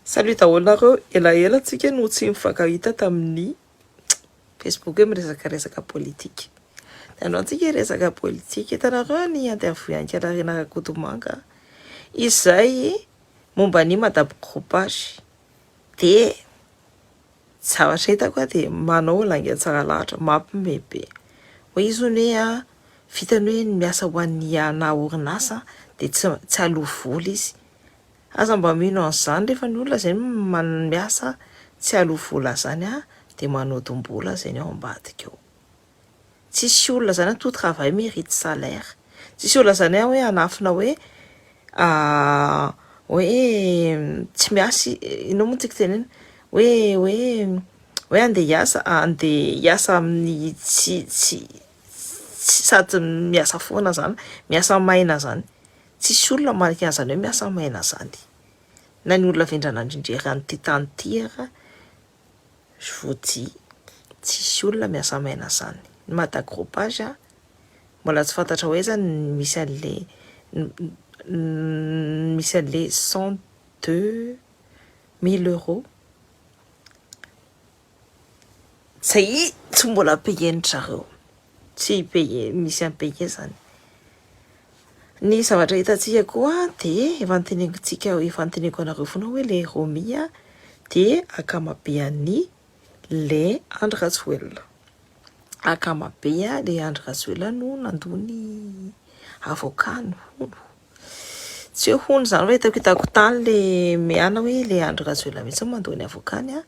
Salut daholo nareo, elaela tsika no tsy mifankahita tamin'ny Facebook hoe miresaka resaka politika. Dia andao antsika hiresaka politika. Hitanareo ny interview an'i Kalarina Rakotomanga izay momba ny Madame Groupage. Dia zavatra hitako dia manao lainga tsara lahatra, mampime be. Hoe izy hono hoe a, vitany hoe ny miasa ho an'ny ana orinasa dia tsy tsy aloa vola izy. Aza mba mino an'izany rehefa ny olona izay miasa tsy aloa vola zany a dia manodim-bola zay ny ao ambadika ao. Tsisy olona zany a, tout travail mérite salaire. Tsisy olona zany a hoe hanafina hoe hoe tsy miasa inona moa tiako tenenina hoe hoe hoe andeha hiasa andeha hiasa amin'ny tsy tsy tsy sady miasa foana zany miasa maina zany. Tsisy olona mariky an'izany hoe miasa maina zany. Na ny olona vendrana indrindra eran'ity tany ity ara, je vous dis, tsisy olona miasa maina zany. Ny Madagroupage a, mbola tsy fantatra hoe aiza ny misy an'le misy an'le 102 000 euros. Zay tsy mbola payer-ndry zareo. Tsy payer, misy impayé zany. Ny zavatra hitantsika koa dia efa notenenitsika efa noteneniko anareo foana hoe le Romy a dia akamabe an'ny le Andry Rajoelina. Akamabe le Andry Rajoelina no nandoa ny avocat-ny hono. Tsy hoe hono zany fa hitako hitako tany le miana hoe le Andry Rajoelina mihitsy no mandoa ny avocat-ny a.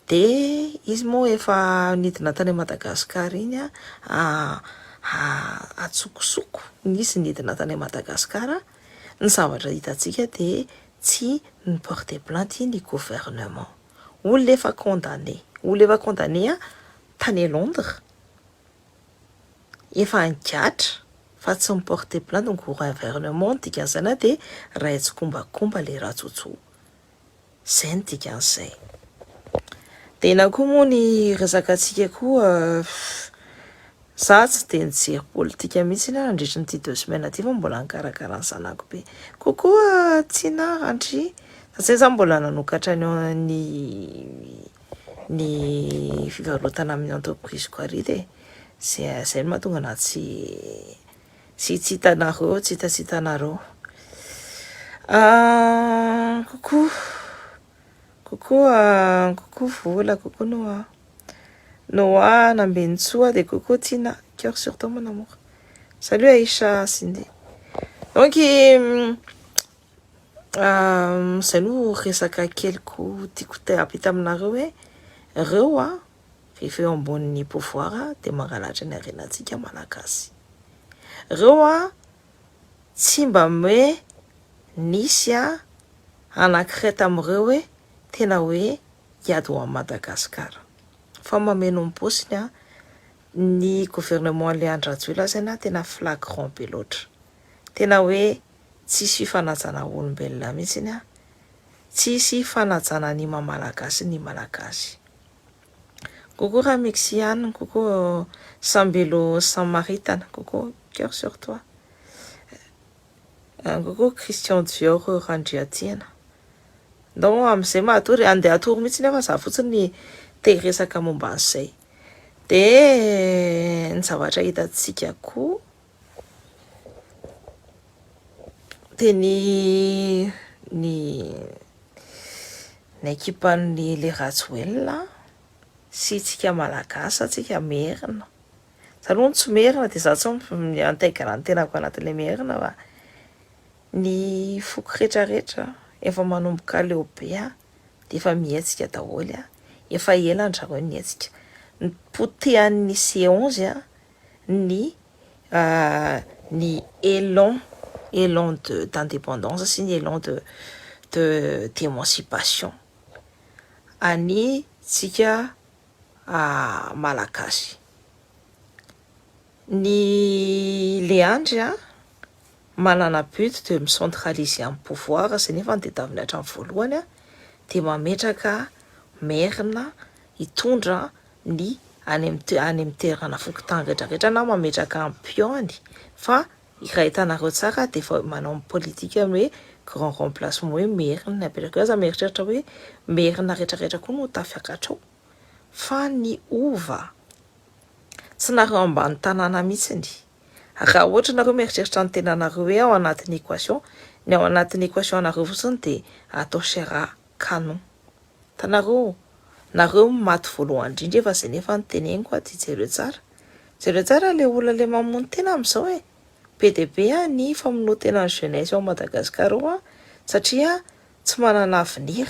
Dia izy moa efa nidina tany Madagasikara iny a, atsokosoko nisy nidina tany Madagasikara. Ny zavatra hitantsika dia tsy ni-porter plainte ny gouvernement. Olona efa condamné, olona efa condamné a tany Londres, efa nigadra fa tsy ni-porter plainte ny gouvernement. Ny dikan'izany dia ray tsikombakomba le Rajojo. Zay ny dikan'izay. Dia ina koa moa ny resaka antsika koa, za tsy dia nijery politika mihitsy aho nandritra ity 2 semaines ity fa mbola nikarakara ny zanako be. Coucou Tina Randry, za zany mbola nanokatra ny ny fivarotana amin'ny entreprise ko ary de zay zay no mahatonga anahy tsy tsy tsy hitanareo, tsy hita hitanareo. Coucou, coucou, coucou Vola, coucou Noah. Noah Nambinintsoa dia coucou Tina, cœur sur toi mon amour. Salut Aïcha Cindy. Donc zay no resaka keliko tiako te hampita aminareo hoe reo a rehefa eo ambonin'ny pouvoir dia mangalatra ny harenantsika malagasy. Reo a tsy mba hoe nisy a anankiray tamin'ireo hoe tena hoe hiady ho an'i Madagasikara. Fa mameno ny paosiny a ny gouvernement le Andry Rajoelina zany a tena flagrant be loatra. Tena hoe tsisy fifanajana olombelona mihitsiny a, tsisy fanajana ny maha malagasy ny malagasy. Coucou Ramixiane, coucou Sambelo Samaritana, coucou cœur sur toi. Coucou Christian Dior Randriatiana. Donc amin'izay mahatory andeha hatory mihitsy nefa za fotsiny te hiresaka momba an'izay. Dia ny zavatra hitantsika koa dia ny ny ny ekipan'ny le Rajoelina sy tsika malagasy tsika merina. Za aloha tsy merina dia za tsy mi-intègre ny tenako anatin'ilay merina fa ny foko rehetrarehetra efa manomboka leo be a dia efa mihetsika daholo a. Efa ela ndry zareo nihetsika. Ny potehan'ny C11 a ny ny élan élan de d'indépendance sy ny élan de d'émancipation any tsika malagasy. Ny le Andry a manana but de mi-centraliser amin'ny pouvoir zay nefa ny tadiaviny hatramin'ny voalohany a de mametraka merina hitondra ny any amin'ny any amin'ny toerana fokontany rehetrarehetra na mametraka ny pion-ny fa raha hitanareo tsara de efa manao ny politika hoe grand remplacement hoe merina ny apetraka eo. Aza mieritreritra hoe merina rehetrarehetra koa no tafiakatra ao fa ny hova tsy nareo ambany tanàna mihitsiny. Raha ohatra nareo mieritreritra ny tenanareo hoe ao anatin'ny équation, ny ao anatin'ny équation anareo fotsiny dia atao chair à canon. Hitanareo, nareo maty voalohany indrindra efa zay nefa no teneniko aty, jereo tsara. Jereo tsara le olona le mamono tena amin'izao e. Be dia be ny famonoan-tenan'ny jeunesse ao Madagascar ao satria tsy manana avenir.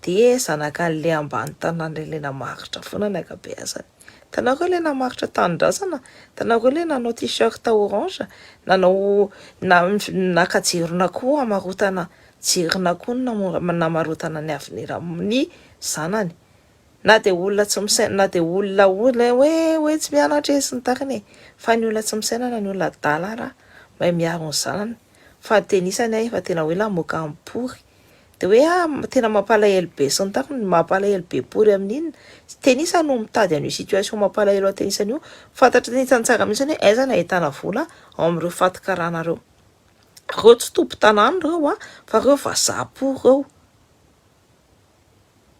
Dia zanakan'le ambany tanàna le namaritra foana ny ankabeazany. Hitanareo le namaritra tanindrazana? Hitanareo le nanao t-shirt orange? Nanao naka jiron'akoho hamarotana jiron'akoho no namarotana ny avenir amin'ny zanany. Na dia olona tsy misaina, na dia olona olona hoe hoe tsy mianatra e sy ny tariny e. Fa ny olona tsy misaina na ny olona adala ara mahay miaro ny zanany. Fa tenisany aho efa tena hoe lamoka ampory. Dia hoe ah tena mampalahelo be sy ny tariny, mampalahelo be pory amin'inona? Tenisa no mitady an'io situation mampalahelo an'i tenisany io. Fantatry tenisany tsara mihitsy hoe aiza no ahitana vola ao amin'ireo faty karana ireo. Ireo tsy tompon-tanàna ireo a, fa ireo vazaha pory ireo.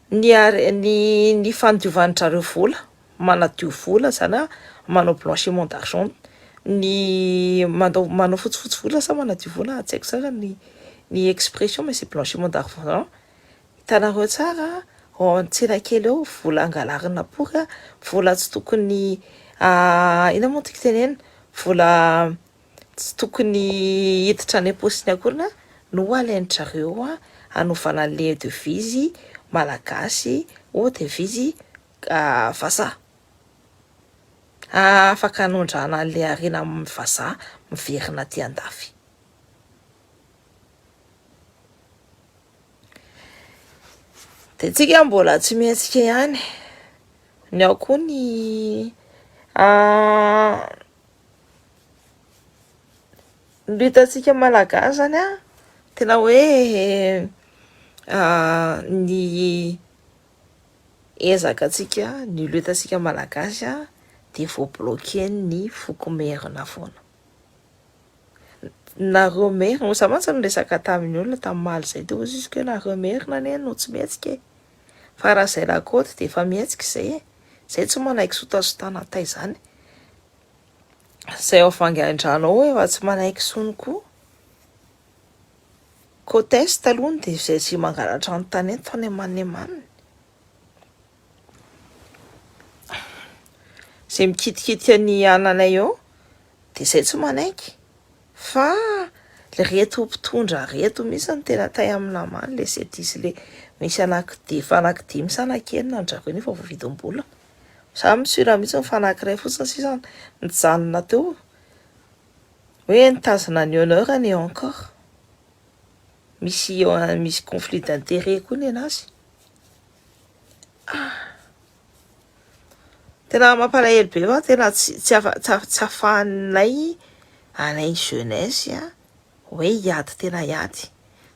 Ny ny ny fandiovan'dry zareo vola, manadio vola zany a, manao blanchiment d'argent, ny manao manao fotsifotsy vola sa manadio vola tsy haiko tsara ny ny expression mais c'est blanchiment d'argent. Hitanareo tsara ao an-tsena kely ao vola angalarina pory a, vola tsy tokony inona moa tiako tenenina, vola tsy tokony hiditra any am-paosiny akory na no alain-dry zareo hanovana an'ilay devise malagasy ho devise vazaha. Afaka hanondrana an'ilay harena amin'ny vazaha miverina aty an-dafy. Dia tsika mbola tsy mihetsika ihany. Ny ao koa ny Ny hitantsika malagasy zany an, tena hoe ny ezaka antsika, ny lutte antsika malagasy an, dia voa-bloquer-n'ny foko merina foana. Nareo merina, za mantsy niresaka tamin'ny olona tamin'ny omaly izay dia hoy izy hoe nareo merina anie no tsy mihetsika e! Fa raha izay lakôty dia efa mihetsika izay e! Izay tsy manaiky sotasotana taizany. Zay ao Vangaindrano ao efa tsy manaiky sony koa. Côte Est aloha dia izay tsy mangalatra ny tanety fa ny amanemaniny. Izay mikitikitika ny ananay eo dia izay tsy manaiky. Fa reto mpitondra reto mihitsy no tena tay amin'ny namany le setis le misy anaky efa anaky dimy sa anaky enina an-dry zareo nefa voavidim-bola. Za mi-sur mihitsy fa anankiray fotsiny sisa nijanona teo hoe nitazona ny honneur-ny et encore misy misy conflit d'intérêt koa nenazy. Tena mampalahelo be fa tena tsy tsy afa tsy afahanay anay jeunesse a hoe hiady tena hiady.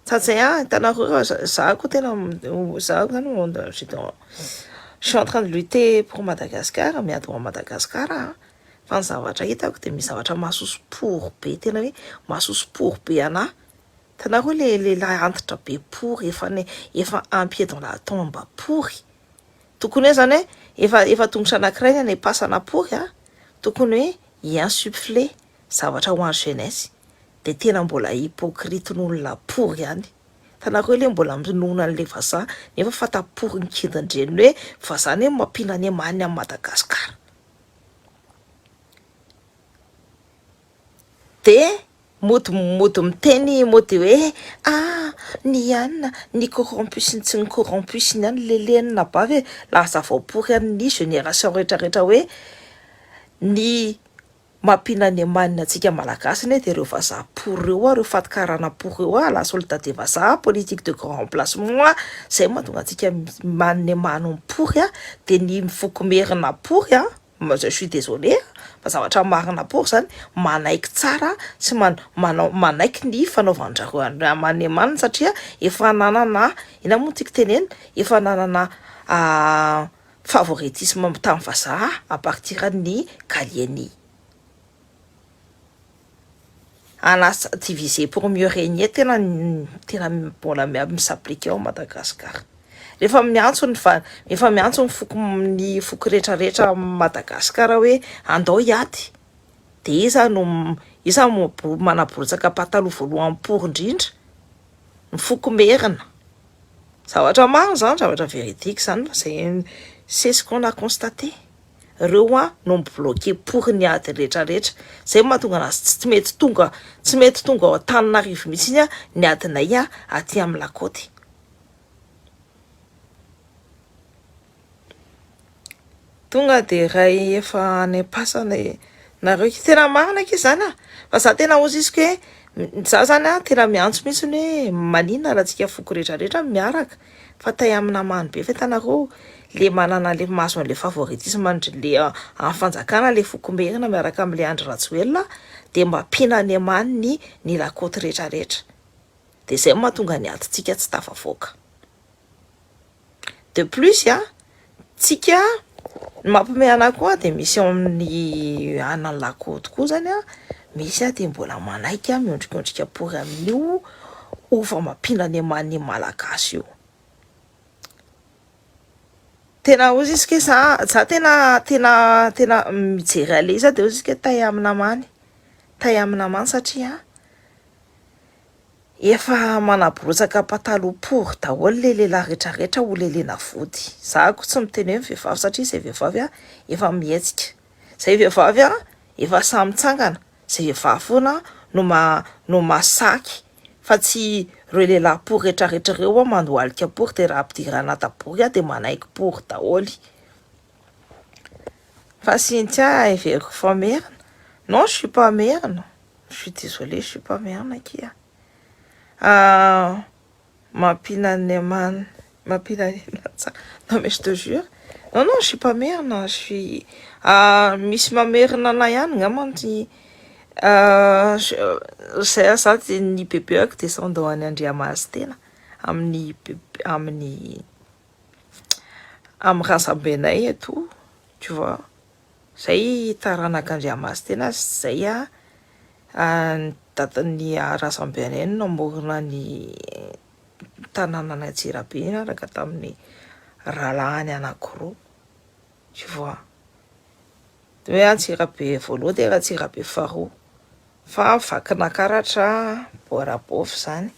Sady zay ah hitanareo za koa tena za zany je suis en train de lutter pour Madagascar miady ho an'i Madagascar aho fa ny zavatra hitako dia misy zavatra mahasosopory be tena hoe mahasosopory be anahy. Hitanareo le lehilahy antitra be pory efa efa un pied dans la tombe pory. Tokony hoe zany hoe efa efa tongotra anankiray ny any am-pasana pory a, tokony hoe hi-insuffler zavatra ho an'ny jeunesse dia tena mbola hypocrite-n'olona pory ihany. Hitanareo le mbola minono an'le vazaha nefa fanta-pory ny kidin-dreniny hoe vazaha anie no mampiana-nemany an'i Madagasikara. Dia mody mody miteny mody hoe ah ny anona ny corrompu sy ny tsy ny corrompu sy ny anona lelenina bavy e, lasa voapory an'ny génération rehetrarehetra hoe ny mampiana-nemanina antsika malagasy anie dia ireo vazaha pory ireo ah, ireo faty karana pory ireo ah, la soldat des vazaha, politique de grand remplacement ah, zay mahatonga antsika manemano pory ah, dia ny foko merina pory ah. Je suis désolé fa zavatra marina pory zany, manaiky tsara sy manao manaiky ny fanaovan-drareo manemanina satria efa nanana inona moa tiako tenenina efa nanana favoritisme tamin'ny vazaha à partir ny Gallieni. Anasa diviser pour mieux régner tena tena mbola mi-s'applique ao Madagascar. Rehefa miantso ny va efa miantso ny foko ny foko rehetrarehetra Madagascar hoe andao hiady de iza no iza no manaborotsaka pataloha voalohany pory indrindra? Ny foko merina. Zavatra marina zany, zavatra véridique zany fa zay c'est ce qu'on a constaté. Reo a no mi-bloquer pory ny ady rehetrarehetra. Zay no mahatonga anazy tsy mety tonga tsy mety tonga ao Antananarivo mihitsy a ny adinay a aty amin'ny la côte. Tonga de ray efa any am-pasana nareo. Tena marina akia zany a. Fa za tena ozy izy hoe za zany a tena miantso mihitsy hoe maninona raha tsika foko rehetrarehetra miaraka fa tay amin'ny namany be fa hitanareo le manana le mahazo an'le favoritisme le amin'ny fanjakana le foko merina miaraka amin'le Andry Rajoelina de mampiana any amany ny la côte rehetrarehetra. De zay mahatonga ny adintsika tsy tafavoaka. De plus a tsika ny mampime anahy koa de misy ao amin'ny ana la côte koa zany a misy a de mbola manaiky a miondrikondrika pory amin'io ova mampiana any amany malagasy io. Tena ozy izy ke za tena tena tena mijery ale izy de ozy izy ke tay amin'ny namany tay amin'ny namany satria efa manaborotsaka pataloha pory daholo le lehilahy rehetrarehetra ho lelena vody. Za ko tsy miteny hoe vehivavy satria zay vehivavy a efa mihetsika, zay vehivavy a efa samy mitsangana, zay vehivavy foana no ma no masaky fa tsy reo lehilahy pory rehetrarehetra reo a mandohalika pory de raha ampidirana tabory a de manaiky pory daholo. Fa Cynthia heveriko fa merina. Non, je suis pas merina. Je suis désolée, je suis pas merina akia. Mampihinana amany mampihinana tsara. Non mais je te jure. Non non, je suis pas merina, je suis misy mamerina anahy ihany angamba ty zay za de ny bebeako descendant any Andriamasitena amin'ny amin'ny amin'ny razambenay et tout, tu vois. Zay taranaka Andriamasitena zay a ny dadan'ny razambenay no namorona ny tanànan'i Antsirabe niaraka tamin'ny rahalahiny anankiroa, tu vois. De hoe Antsirabe voalohany de Antsirabe faharoa fa Vakinankaratra Boarabôfy zany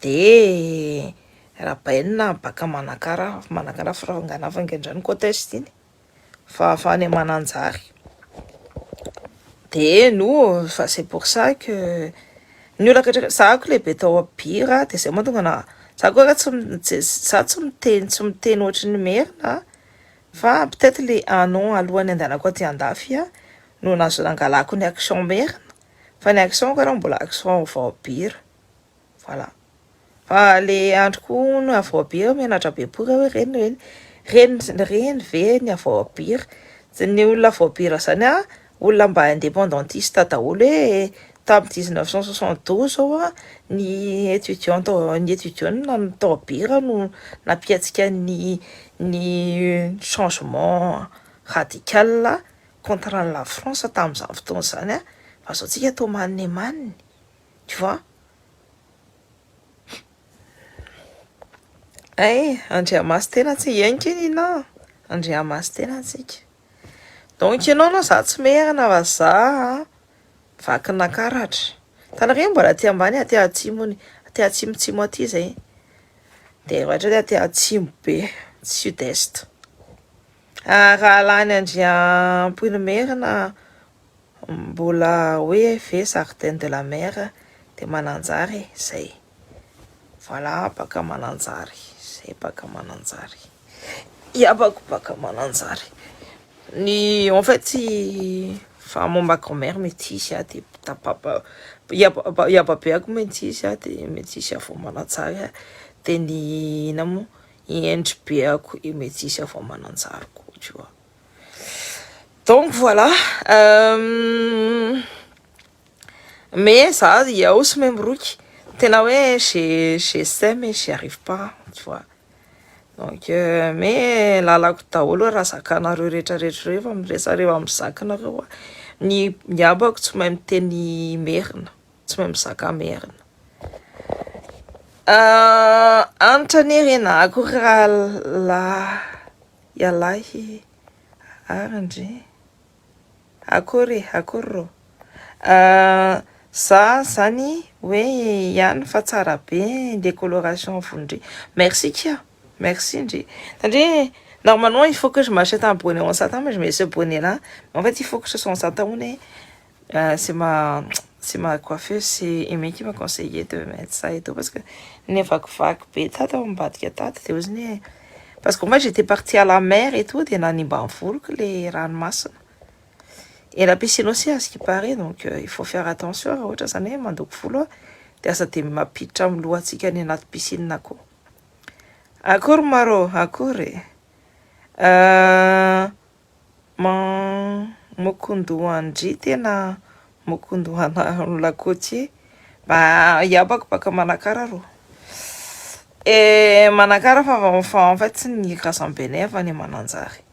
de Rabainina baka Manakara Manakara Frangana côte est iny fa fa any Mananjary. De nous fa c'est pour ça que ny olona rehetra za ko lehibe tao Bira de zay mahatonga ana za koa raha tsy za tsy miteny ohatry ny merina fa peut-être le un an alohan'ny andehanako aty andafy a no nahazo nangalako ny accent merina fa ny accent ko raha mbola accent vao Bira voilà. Fa le andro koa no avy ao Bira mianatra be pory hoe reny reny reny reny ve ny avy ao Bira ny olona avy ao Bira zany a olona mba indépendantiste daholo hoe tamin'ny 1972 zao a ny étudiant tao ny étudiant tao Bira no nampiatsika ny changement radical contre la France tamin'izany fotoana zany a fa zao tsika tô maniny maniny tu vois. Ay Andriamasitena tsy enkinina Andriamasitena tsika. Donc ianao no za tsy merina fa za Vakinankaratra. Hitanareo mbola aty ambany aty atsimony aty atsimotsimo aty zay de ohatra hoe aty atsimo be sud-est. Rahalahiny Andriampoinimerina mbola hoe ve jardin de la mer de Mananjary zay. Voilà baka Mananjary zay baka Mananjary. Iabako baka Mananjary. Ny en fait fa mon ma grand-mère métisse a de papa iababeako métisse a de métisse avy ao Mananjary a de ny ina moa i endribeako métisse avy ao Mananjary koa tu vois. Donc voilà mais za iaho sy mahay miroky tena hoe j'essaie mais j'y arrive pas tu vois. Donc mais lalako daholo raha zakanareo rehetrarehetra reo fa miresaka rehefa mizaka nareo a ny abako tsy mahay miteny merina. Tsy mahay mizaka merina. Anitra ny rena akory raha ialahy ary ndry. Akory akory rô. Za zany hoe ihany fa tsara be le coloration volondry. Merci kia. Merci ndry. Satria normalement, il faut que je m'achète un bonnet en satin, mais je mets ce bonnet là. En fait, il faut que ce soit en satin. C'est ma coiffeuse, c'est Aimé qui m'a conseillé de mettre ça et tout parce que nevakivaky be tato ambadika tato de ozy hoe parce que moi, j'étais partie à la mer et tout, de nanimba ny voloko le ranomasina. Et la piscine aussi, à ce qui paraît, donc il faut faire attention raha ohatra zany hoe mandoko volo a de asa de mampiditra amin'ny lohantsika any anaty piscine koa. Akory maro, akory. Mokondohandry tena mokondohana côtier. Ba iabako baka Manakara rô. E Manakara fa en fait ny razambenay avy any Mananjary.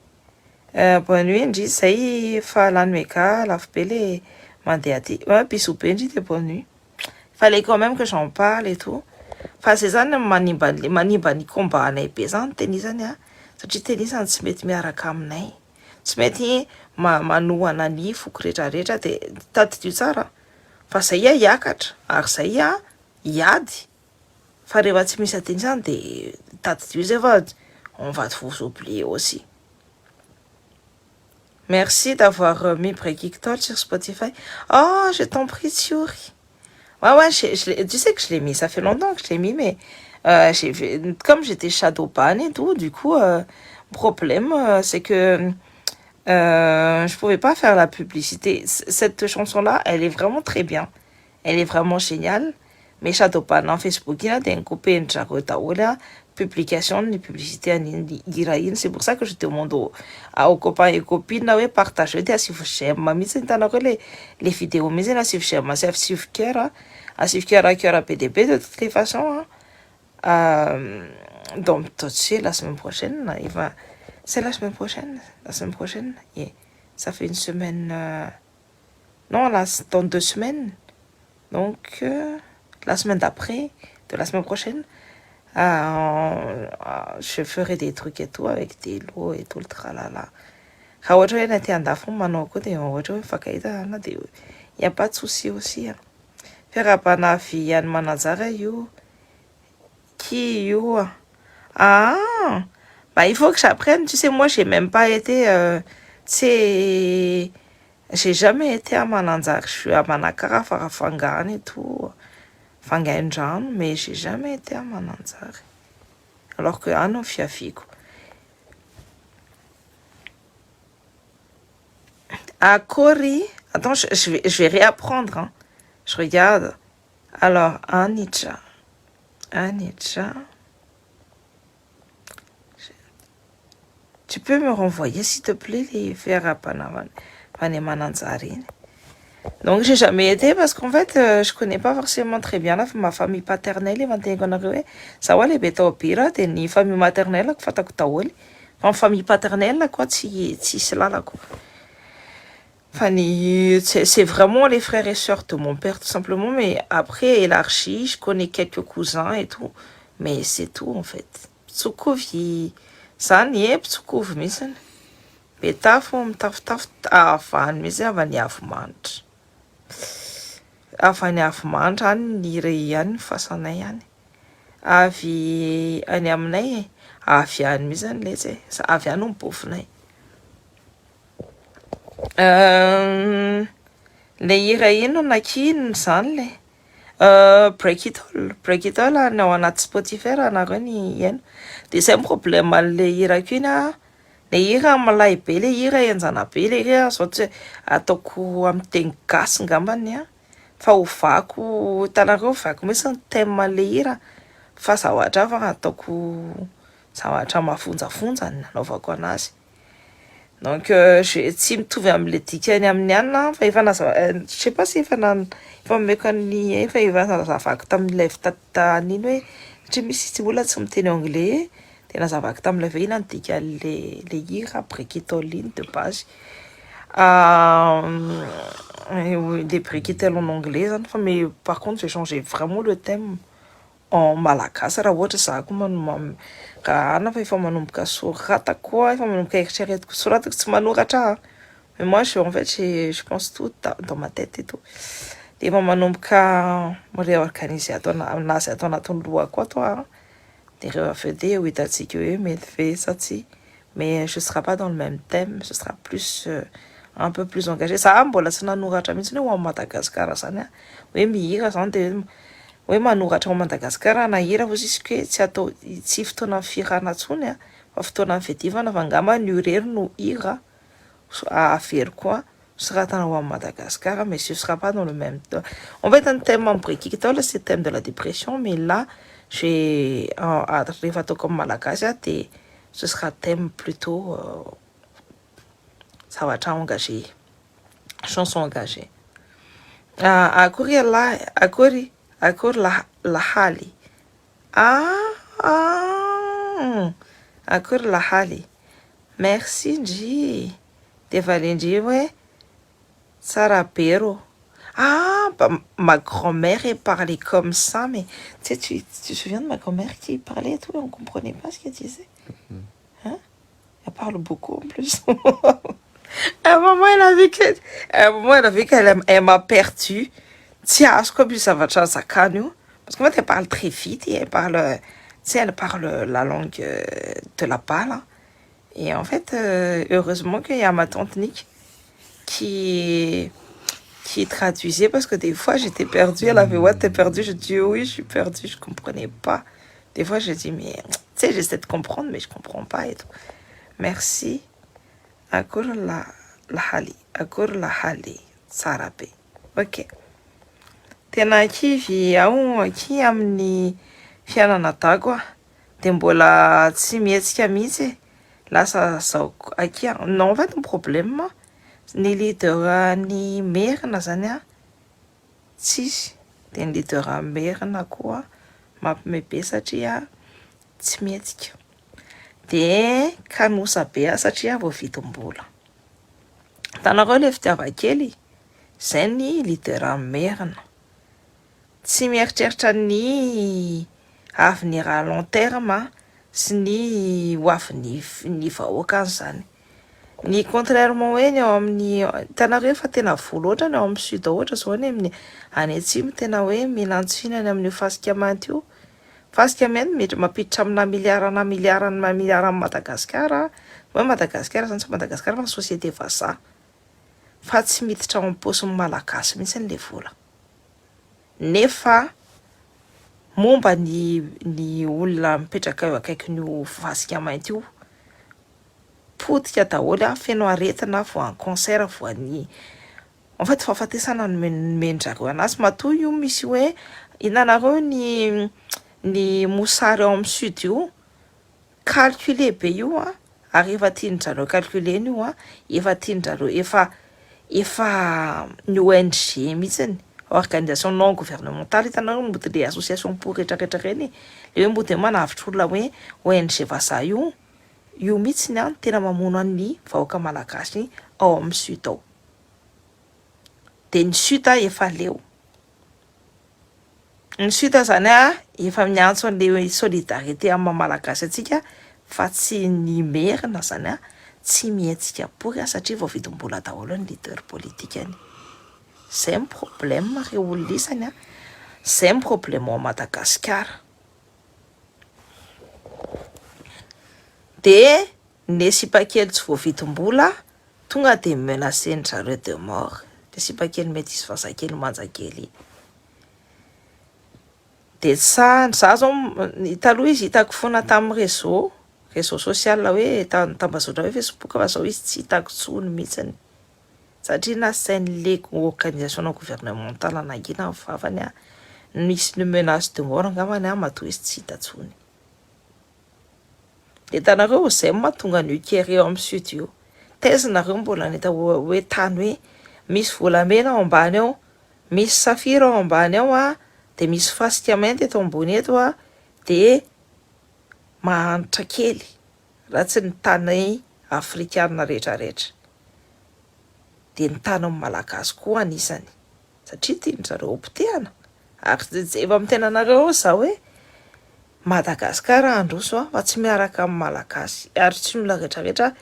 Bonne nuit ndry zay fa lany mega lafo be le mandeha aty. Ouais, bisous be ndry de bonne nuit. Fallait quand même que j'en parle et tout. Fa zay zany manimba ny combat anay be zany tenisany a satria tenisany tsy mety miaraka aminay. Tsy mety manohana ny foko rehetrarehetra de tadidio tsara fa zay a hiakatra ary zay a hiady fa rehefa tsy misy atenisany de tadidio zay fa on va vous oublier aussi. Merci d'avoir mis Break It All sur Spotify. Oh, je t'en prie, Tsuri. Ouais, tu sais que je l'ai mis, ça fait longtemps que je l'ai mis, mais comme j'étais shadowban et tout, du coup, problème, c'est que je pouvais pas faire la publicité. Cette chanson-là, elle est vraiment très bien. Elle est vraiment géniale. Mais shadowban en Facebook, ina de ncoupé-ndrareo daholo a publication ny publicité an'iny hira iny. C'est pour ça que je demande aux copains et copines hoe partagez de asivo j'aime mihitsy hitanareo le vidéo mihitsy iny asivo j'aime sy asivo cœur, asivo cœur cœur be dia be de toutes les façons. Donc c'est la semaine prochaine, il va c'est la semaine prochaine, la semaine prochaine, et ça fait une semaine, non, là, dans 2 semaines, donc la semaine d'après de la semaine prochaine, je ferai des trucs et tout avec des lots et tout le tralala. Raha ohatra hoe na te andafy manao koa de ohatra hoe mifankahita na de y a pas de souci aussi. Fiarahabana avy any Mananjara io ki io. Ah bah, il faut que j'apprenne, tu sais, moi, j'ai même pas été tu sais, j'ai jamais été à Mananjary. Je suis à Manakara, Farafangana et tout, Vangaindrano, mais j'ai jamais été à Mananjary alors que any no fiaviako. Akory. Attends, je vais réapprendre, hein. Je regarde. Alors, Anitra. Anitra. Tu peux me renvoyer, s'il te plaît, les fiarahabana any Mananjary iny? Donc, j'ai jamais été parce qu'en fait, je connais pas forcément très bien ma famille paternelle. Efa niteneniko anareo hoe zaho a lehibe tao Bira de ny famille maternelle ko fantako daholo fa ny famille paternelle koa tsy tsisy lalako. Fa ny c'est vraiment les frères et sœurs de mon père, tout simplement, mais après, élargi, je connais quelques cousins et tout, mais c'est tout, en fait. Mpitsokovy zany e, mpitsokovy mihitsiny. Betafo mitafotafo avany mihitsy avy any Avomanitra. Avy any Avomanitra any ny re any ny fasanay any. Avy any aminay e, avy any mihitsy zany letsy e, avy any no mibofinay. Le hira inona nakinina zany le Break It All, Break It All ny ao anaty Spotify raha nareo ny haino. De zay problème an'le hirako iny a, le hira milay be, le hira enjana be le hira zao tsy ataoko amin'ny teny gasy ngambany a fa ovako hitanareo ovako mihitsy ny thème an'le hira fa zavatra hafa ataoko zavatra mafonjafonja ny nanaovako anazy. Donc tsy mitovy amin'le dikany amin'ny anina fa efa naza je sais pas si efa na efa nomeko an'ny efa nazavako tamin'ny live tamin'iny hoe satria misy tsy olona tsy miteny anglais de nazavako tamin'ny live iny ny dikan'le le hira Break It All iny de base. Les Brikitel en anglais zany, fa mais par contre j'ai changé vraiment le thème en malagasy. Raha ohatra za koa raha ana fa efa manomboka soratako koa, efa manomboka eritreretiko soratako, tsy manoratra aho, mais moi je en fait je pense tout dans ma tête et tout, de efa manomboka réorganiser ato anazy ato anatin'ny lohako ato a. De rehefa avy eo de ho hitantsika hoe mety ve sa tsy, mais je sera pas dans le même thème, ce sera plus un peu plus engagé. Za mbola tsy nanoratra mihitsy hoe ho amin'ny Madagasikara zany a, hoe mihira zany, de hoe manoratra ao Madagasikara na hira fa izy hoe tsy atao, tsy fotoana fihirana intsony a, fa fotoana fiadivana. Fa angamba ny irery no hira averiko a soratana ho amin'ny Madagasikara, mais ce sera pas dans le même temps. En fait, un thème en Brikitel, c'est le thème de la dépression, mais là j'ai rehefa ataoko amin'ny malagasy a, de ce sera thème plutôt zavatra engagé, chanson engagée. Akory ialahy, akory, akory lahaly, ah, akory lahaly, merci ndry. De valindry hoe tsara be rô. Ah bah, ma grand-mère, elle parlait comme ça, mais tu sais, tu te souviens de ma grand-mère qui parlait et tout, et on comprenait pas ce qu'elle disait, hein? Elle parle beaucoup en plus. À un moment, elle a vu que, à un moment, elle a vu qu'elle elle m'a perdu. Tsy azoko aby zavatra zakany io. Parce qu'en fait, elle parle très vite et elle parle, tu sais, elle parle la langue de là-bas, là. Et en fait, heureusement qu'il y a ma tante Nick qui traduisait parce que des fois, j'étais perdue. Elle avait: «Ouais, t'es perdue.» Je dis: «Oui, je suis perdue.» Je comprenais pas. Des fois, je dis: «Mais, tu sais, j'essaie de comprendre, mais je comprends pas et tout.» Merci. Akory la lahaly, akory lahaly, tsara be. Ok. Tena kivy aho aky amin'ny fiainana dago a. De mbola tsy mihetsika mihitsy. Lasa zao akia. Non, en fait, ny problème, ny leader ny merina zany a tsisy, de ny leader merina koa mampime be satria tsy mihetsika, de kanosa be a satria voavidim-bola. Hitanareo le fitiavakely zay, ny leader merina tsy mieritreritra ny avenir à long terme sy ny ho avin'ny ny vahoakany zany. Ny contrairement hoe ny ao amin'ny, hitanareo fa tena vola ohatra ny ao amin'ny sud, ohatra zao any amin'ny any atsimo, tena hoe mihinantsina any amin'io fasika mainty io. Fasika mainty mety mampiditra amina miliara na miliara na miliara amin'ny Madagasikara, hoe Madagasikara zany, tsy Madagasikara fa société vazaha, fa tsy miditra ao amin'ny paosin'ny malagasy mihitsy le vola, nefa momba ny olona mipetraka eo akaikin'io fasika mainty io potika daholo a, feno aretina, voan'ny cancer, voan'ny, en fait, fahafatesana no nomen-drareo anazy. Matoa io misy hoe hitanareo ny mosary ao amin'ny sud io, calculé be io a, ary efa tian-drareo calculena io a, efa tian-drareo, efa ny ONG mihitsiny, organisation non gouvernementale. Hitanareo mody le association pour rehetrarehetra reny le hoe mody hoe manavotra olona, hoe ONG vazaha io, io mihitsiny a tena mamono an'ny vahoaka malagasy ao amin'ny sud ao. De ny sud efa leo ny sud zany a, efa miantso an'le solidarité amin'ny maha malagasy antsika, fa tsy ny merina zany a tsy mihetsika pory a, satria voavidim-bola daholo ny leader politikany. Zay ny problème re olona isany a, zay ny problème ao Madagasikara. De ny sipakely tsy voavidim-bola tonga de menacen zareo de mort, de sipakely mety izy vazakely manjakely. De tsara za zao taloha izy hitako foana tamin'ny réseau social, hoe tambazotra hoe Facebook, fa zao izy tsy hitako tsony mihitsiny satria nasain'le organisation non gouvernementale nangina ny vavany a, nisy ny menace de mort angambany a, matoa izy tsy hita tsony. De hitanareo zay mahatonga an'io kere eo amin'ny sud io. Taiza nareo mbola nahita hoe tany hoe misy volamena ao ambany ao, misy safira ao ambany ao a, de misy fasika mainty eto ambony eto a, de mahantra kely raha tsy ny tany afrikanina rehetrarehetra. de ny tanin'ny Malagasy koa anisany satria tian-dry zareo hopotehana ary efa miteny anareo aho za hoe Madagascar handroso fa tsy miaraka amin'ny Malagasy ary tsy ny olona rehetrarehetra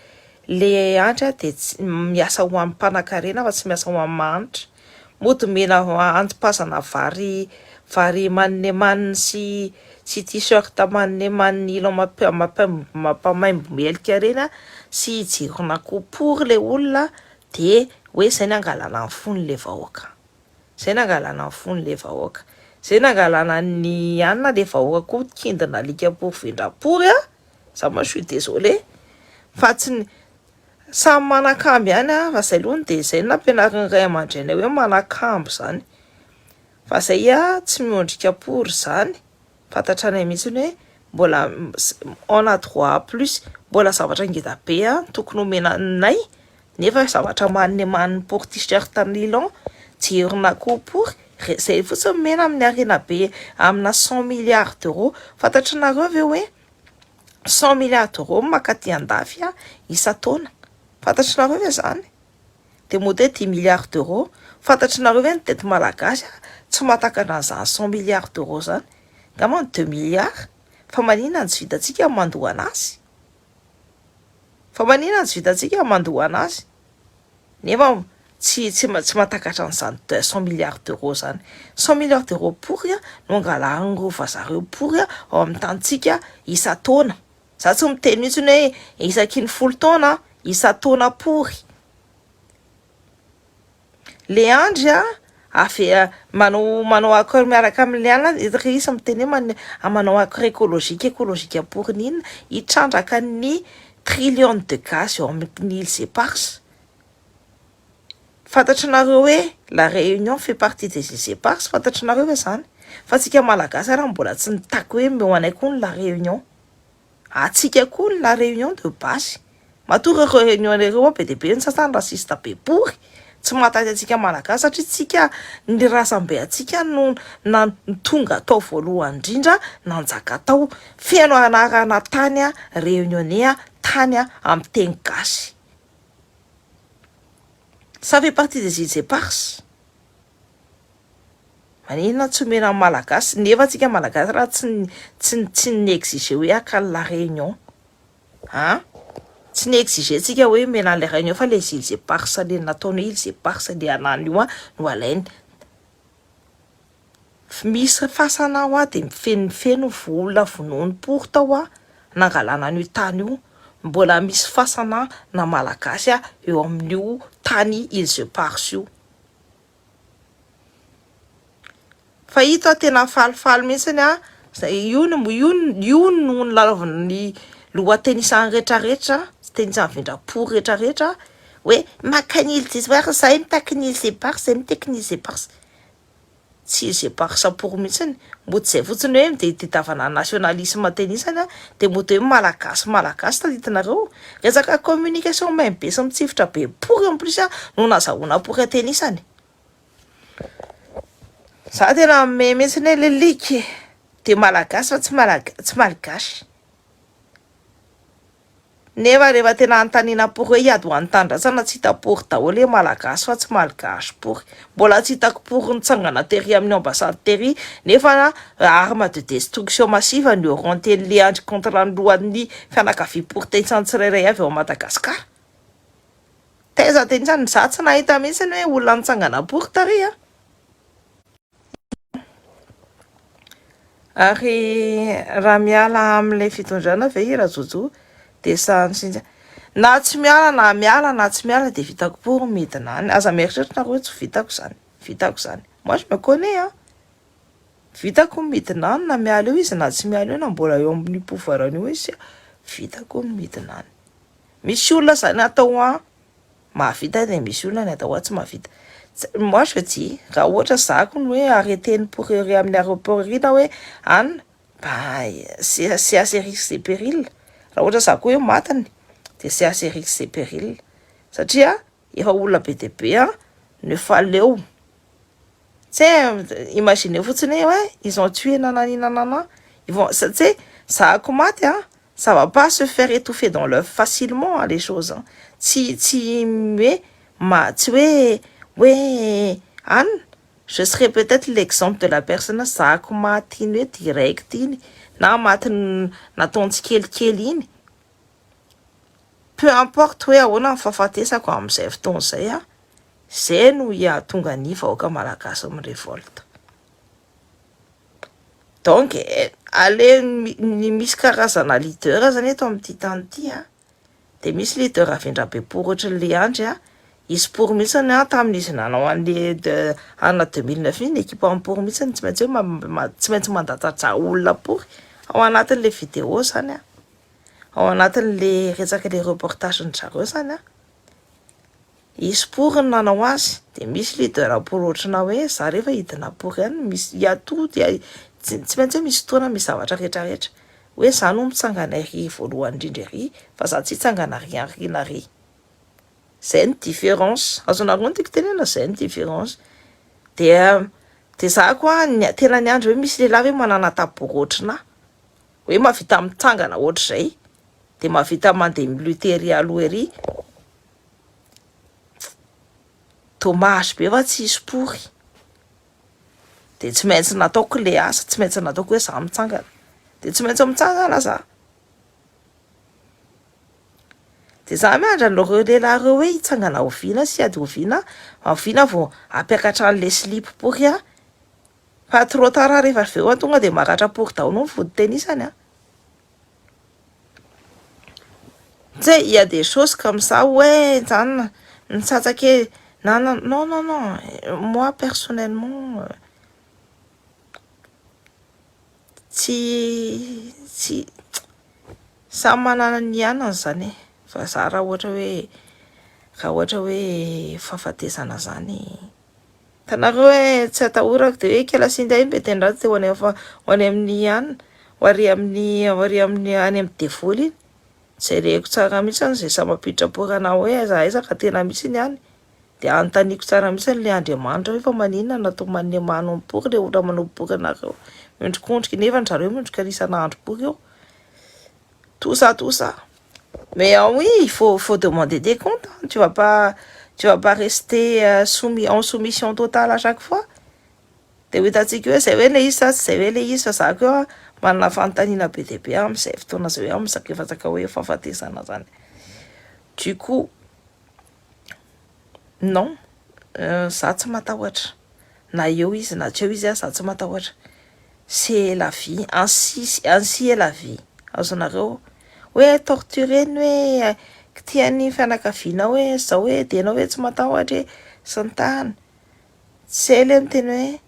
le Andry de tsy miasa ho an'ny mpanankarena fa tsy miasa ho an'ny mahantra. Mody mena antimpazana vary vary maninemaniny sy sy t-shirt maninemaniny nylon mampamaimbo melika reny sy jiron'akoho pory le olona de hoe zay ny angalana ny fon'le vahoaka. Zay ny angalana ny fon'le vahoaka. Zay ny angalana ny anona le vahoaka koa kindina alika pory vendra-pory a. Za moi je suis désolé fa tsy ny samy manakambo ihany a fa zay aloha de zay no nampianarin'ny ray aman-dreny hoe manakambo zany. Fa zay a tsy miondrika pory zany fantatranay mihitsiny hoe mbola on a droit à plus mbola zavatra ngeda be a tokony omena anay nefa zavatra maninemaniny pory t-shirt nylon jiron'akoho pory zay fotsiny mena amin'ny harena be amina 100 milliards d'euros. Fantatranareo ve hoe 100 milliards d'euros makaty andafy a isan-taona? Fantatranareo ve zany? De mody hoe 10 milliards d'euros. Fantatranareo ve ny tety malagasy a tsy mahatakatra an'izany 100 milliards d'euros zany ngamba ny 2 milliards? Fa maninona ny tsy vitantsika mandoa anazy? Fa maninona ny tsy vitantsika mandoa anazy nefa tsy mahatakatra an'izany 100 milliards d'euros zany? 100 milliards d'euros pory a no angalarin'ireo vazaha reo pory a ao amin'ny tanintsika isan-taona. Za tsy miteny mihitsiny hoe isaky ny 10 taona, isan-taona pory. Le Andry a avy manao accord miaraka amin'le anona izy miteny hoe manao accord écologique, écologique pory n'inona hitrandraka ny trillion de gaz eo amin'ny îles Éparses. Fantatranareo hoe La Réunion fait partie des îles Éparses? Fantatranareo ve zany? Fa tsika malagasy raha mbola tsy nitaky hoe meo anay koa ny La Réunion, atsika koa ny La Réunion de base. Matoa reo Réunion reo be de be ny sasany raciste be pory tsy mahataty antsika malagasy satria tsika ny razambe atsika no na tonga atao voalohany indrindra nanjaka tao feno anarana tany a réunionnais a tany a amin'ny teny gasy. Ça fait partie des îles Éparses. Maninona tsy omena amin'ny malagasy nefa antsika malagasy raha tsy ny exige hoe aka La Réunion a tsy ny exige tsika hoe mena La Réunion fa les îles Éparses le nataony hoe îles Éparses le anany io a no alainy. Misy fasana ao a de mifenofeno olona vonoiny pory tao a nangalana an'io tany io. Mbola misy fasana na malagasy a eo amin'io tany îles Éparses io. Fa hita tena falifaly mihitsiny a zay io no io no nilalaovan'ny lohatenisany rehetrarehetra tenisany vendrapory rehetrarehetra hoe maka ny îles Éparses zahay mitaky ny îles Éparses, zay mitaky ny îles Éparses. Tsy îles Éparses pory mihitsiny mody zay fotsiny hoe de tadiavana nationalisme tenisany a de mody hoe malagasy malagasy. Taditinareo resaka communication main be sy mitsifotra be pory en plus a no nazahoana pory atenisany. Za tena me mihitsiny hoe leliky de malagasy fa tsy malgasy nefa rehefa tena anontaniana pory hoe hiady ho an'ny tanindrazana tsy hita pory daholo hoe malagasy fa tsy malgasy pory. Mbola tsy hitako pory nitsangana tery amin'ny ambassade tery nefa arme de destruction massive ny orienté-n'le Andry contre ny lohan'ny fianakaviam pory tenisany tsirairay avy ao Madagasikara. Taiza tenisany za tsy nahita mihitsiny hoe olona nitsangana pory tary a. Ary raha miala amin'ilay fitondrana ve i Rajojo de sahany sinja na tsy miala na miala na tsy miala de vitako pory midina any. Aza mieritreritra nareo hoe tsy vitako zany, vitako zany. Moi, je me connais a vitako midina any na miala eo izy na tsy miala eo na mbola eo amin'ny pouvoir io izy, vitako ny midina any. Misy olona zany atao a mahavita de misy olona ny atao a tsy mahavita. Moi, je dis raha ohatra zako ny hoe arrêté-ny pour ery amin'ny aéroport ery na hoe any bah c'est à ses risques et périls. Raha ohatra za koa hoe matiny de c'est à ses risques et périls satria efa olona be de be a no efa leo. Tsy imagine fotsiny hoe ils ont tué nanani nanana, ils vont tu sais zako maty a ça va pas se faire étouffer dans l'œuf facilement les choses. Tsy hoe ma tsy hoe hoe an je serai peut-être l'exemple de la personne zahako maty iny hoe direct iny na maty nataony tsikelikely iny, peu importe hoe ahoana ny fahafatesako amin'izay fotoana izay a, zay no hahatonga ny vahoaka malagasy mi-révolte. Donc ale ny misy karazana leader zany eto amin'ity tany ity a, de misy leader avendrabe pory ohatran'le Andry a, izy pory mihitsiny a tamin'izy nanao an'le de ana 2009 iny, équipe pory mihitsiny, tsy maintsy hoe tsy maintsy mandatsa olona pory ao anatin'le vidéo zany a, ao anatin'le resaka le reportage ny zareo zany a, izy pory no nanao azy. De misy leader pory ohatrana hoe za rehefa hidina pory ihany, misy y a tout, tsy maintsy hoe misy fotoana misy zavatra rehetrarehetra hoe za no mitsangana ery voalohany indrindra ery fa za tsy hitsangana ary aoriana ary. Zay ny différence, azonareo ny tiako tenena, zay ny différence. De za koa tena niandry hoe misy lehilahy hoe manana taboro ohatranahy, hoe mahavita mitsangana ohatr'izay, de mahavita mandeha mi-lutter ery aloha ery. Dommage be fa tsisy pory. De tsy maintsy nataoko le asa, tsy maintsy nataoko hoe za mitsangana, de tsy maintsy mitsangana za. De za miandry an'ireo lehilahy ireo hoe hitsangana oviana sy hiady oviana, oviana vao hampiakatra an'le slip pory a, fa trop tard rehefa avy eo tonga de maratra pory daholo ny vody tenisany a. Tu sais, il y a des choses comme ça, ouais, zany nitsatsake na non non non, moi personnellement tsy tsy samy manana ny anany zany e, fa za raha ohatra hoe raha ohatra hoe fahafatesana zany, hitanareo hoe tsy atahorako de hoe kela sinda iny be tendratsy ho any ho any amin'ny anina, ho ary amin'ny ho ary amin'ny any amin'ny devoly iny, jereko tsara mihitsy zay samy mampiditra porana hoe aiza aiza ka tena misy ny any, de anontaniako tsara mihitsy le Andriamanitra hoe fa maninona no atao manemano amin'ny pory le olona manao pory anareo miondrikondrika nefa ny zareo miondrika isan'andro pory eo, tout ça tout ça. Mais ah oui, il faut demander des comptes, hein. Tu vas pas rester soumis en soumission totale à chaque fois. De ho hitantsika hoe zay hoe le izy sa tsy zay hoe le izy, fa za koa manana fanontaniana be dia be amin'izay fotoana zay hoe amin'ny hoe fahafatesana zany. Du coup, non, za tsy matahotra na eo izy na tsy eo izy a, za tsy matahotra. C'est la vie, ainsi ainsi est la vie. Azonareo hoe tortureny hoe kitihan'ny fianakaviana hoe zao hoe de ianao hoe tsy matahotra e sy ny tahany. Tsy le miteny hoe